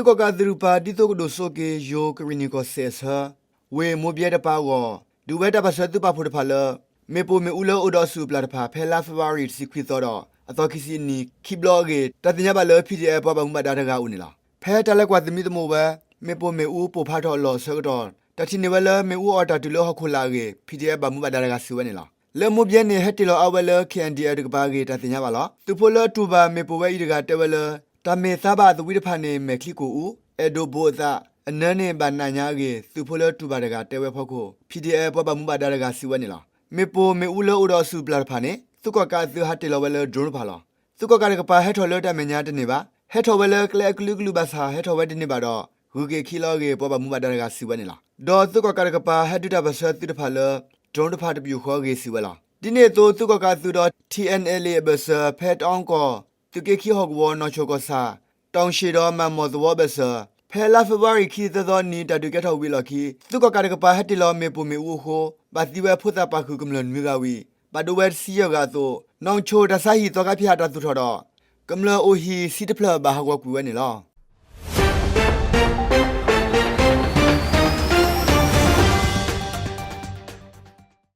သုးကီၣ်ကးအသုးတကပၤ ဒ်သိးကဒိၣ်စိက့ၤ ယိၤကရံၣ်နံၣ်ကီၢ်စဲၣ်အဆၢ ဝ့ၢ်မိၢ်ဘဲတပၤအဂီၢ် ဒုးဝဲတၢ်ပၢၢ်ဆၢသုးပာ်ဖှိၣ်တဖၣ်လၢ မ့ၣ်ပိၢ်မ့ၣ်အူလၢအိၣ်ဒီးအစုၣ်အပျၢ်တဖၣ် ဖဲလါဖ့ၤဘြူၤအါရံၤတဆံခွံသီဒီး အသီခံဆံအနံၤ ခံဘျီအဂ့ၢ် တၢ်သ့ၣ်ညါဘၣ်လၢ ပီၣ်ထံၣ်အဲၣ် ပှၤဘၣ်မူဘၣ်ဒါတဂၤအိၣ်န့ၣ်လီၤ. ဖဲတၢ်လဲၤကွၢ်သမံသမိးဝဲ မ့ၣ်ပိၢ်မ့ၣ်အူပိၢ်ဖးထီၣ်အလီၢ်အဆၢကတီၢ် တၢ်ထံၣ်န့ၢ်ဝဲလၢ မ့ၣ်အူအီၣ်တၢ်တုၤလၢဟီၣ်ခိၣ်လာ်အဂ့ၢ် ပီၣ်ထံၣ်အဲၣ် ဘၣ်မူဘၣ်ဒါတဂၤစံးဝဲန့ၣ်လီၤ. လၢမိၢ်ဘဲန့ၣ် ဟဲတ့ၢ်လီၤအါဝဲလၢ ခ့ၣ်အဲၣ်ဒ်အၣ်တကပၤအဂ့ၢ် တၢ်သ့ၣ်ညါဘၣ်လီၤ. သုးဖိလၢတူၢ်ဘၣ်မ့ၣ်ပိၢ်ဝဲအံၤတဂၤတဲဝဲလၢ တၢ်မ့ၢ်သါဘၣ်သဝံတဖၣ်န့ၣ် မဲာ်ချံကိၣ်အူ, အဲၣ်ဒိးဘိးအသး, အနၢန့ၣ်ဘၣ်နးညါအဂ့ၢ် သုးဖိလၢတူၢ်ဘၣ်တဂၤတဲဝဲအဖီခိၣ် ပီၣ်ထံၣ်အဲၣ် ပှၤဘၣ်မူဘၣ်ဒါတဂၤစံးဝဲန့ၣ်လီၤ. မ့ၣ်ပိၢ်မ့ၣ်အူလၢအိၣ်ဒီးအစုၣ်အပျၢ်တဖၣ်န့ၣ် သုးကီၣ်ကးအသုးဟးတ့ၢ်လီၤဝဲလၢ drone တဖၣ်လီၤ. သုးကီၣ်ကးတကပၤဟဲထီၣ်လၢတၢ်မဲာ်ညါတန့ၢ်ဘၣ်. ဟဲထီၣ်ဝဲလၢကျဲအကလုာ်ကလုာ်ဘၣ်ဆၣ် ဟဲထီၣ်ဝဲတန့ၢ်ဘၣ်ဒီး ဂုၤက့ၤခံလီၤအဂ့ၢ် ပှၤဘၣ်မူဘၣ်ဒါတဂၤစံးဝဲန့ၣ်လီၤ. ဒီးသုးကီၣ်ကးတကပၤဟဲဒုးတၢ်ပၢၢ်ဆၢသုးတဖၣ်လၢ drone တဖၣ်တပယူာ်ဃီအဂ့ၢ်စံးဝဲလီၤ. ဒ်န့ၣ်အသိး သုးကီၣ်ကးအသုးဒီး ထံၣ်အဲၣ်အဲၣ်လ့ၣ် အဘၢၣ်စၢၤ ဖဲတအီကီၢ် သုးက့ခံဟီၣ်ကဝီၤ နီၢ်ဆိၣ်ကီၢ်ဆၣ် တီၣ်ဆ့ၣ်ဒီးမၢ်မီၢ်သဝီအဘၢၣ်စၢၤ ဖဲလါဖ့ၤဘြူၤအါရံၤခံဆံသၢသီအနံၤ တၢ်ဒုးကဲထီၣ်ဝံၤအလီၢ်ခံ သုးကီၣ်ကးတကပၤဟဲတ့ၢ်လီၤမ့ၣ်ပိၢ်မ့ၣ်အူအဃိ ဘၣ်သံဝဲဖိသၣ်ပာ်ဃုာ်ကမျၢၢ်နွံဂၤဝံၤ ဘၣ်ဒိဝဲတဆံယဲၢ်ဂၤအသိး နီၢ်ဆိၣ်တၢ်ဆါဟံၣ်သီခါဖၠၣ်တၢ်သူၣ်ထီၣ်ဒီး ကမျၢၢ်အိၣ်ဟံၣ်ဆံတဖျၢၣ်ဘၣ်ဟးဂီၤကွံာ်ဝဲန့ၣ်လီၤ.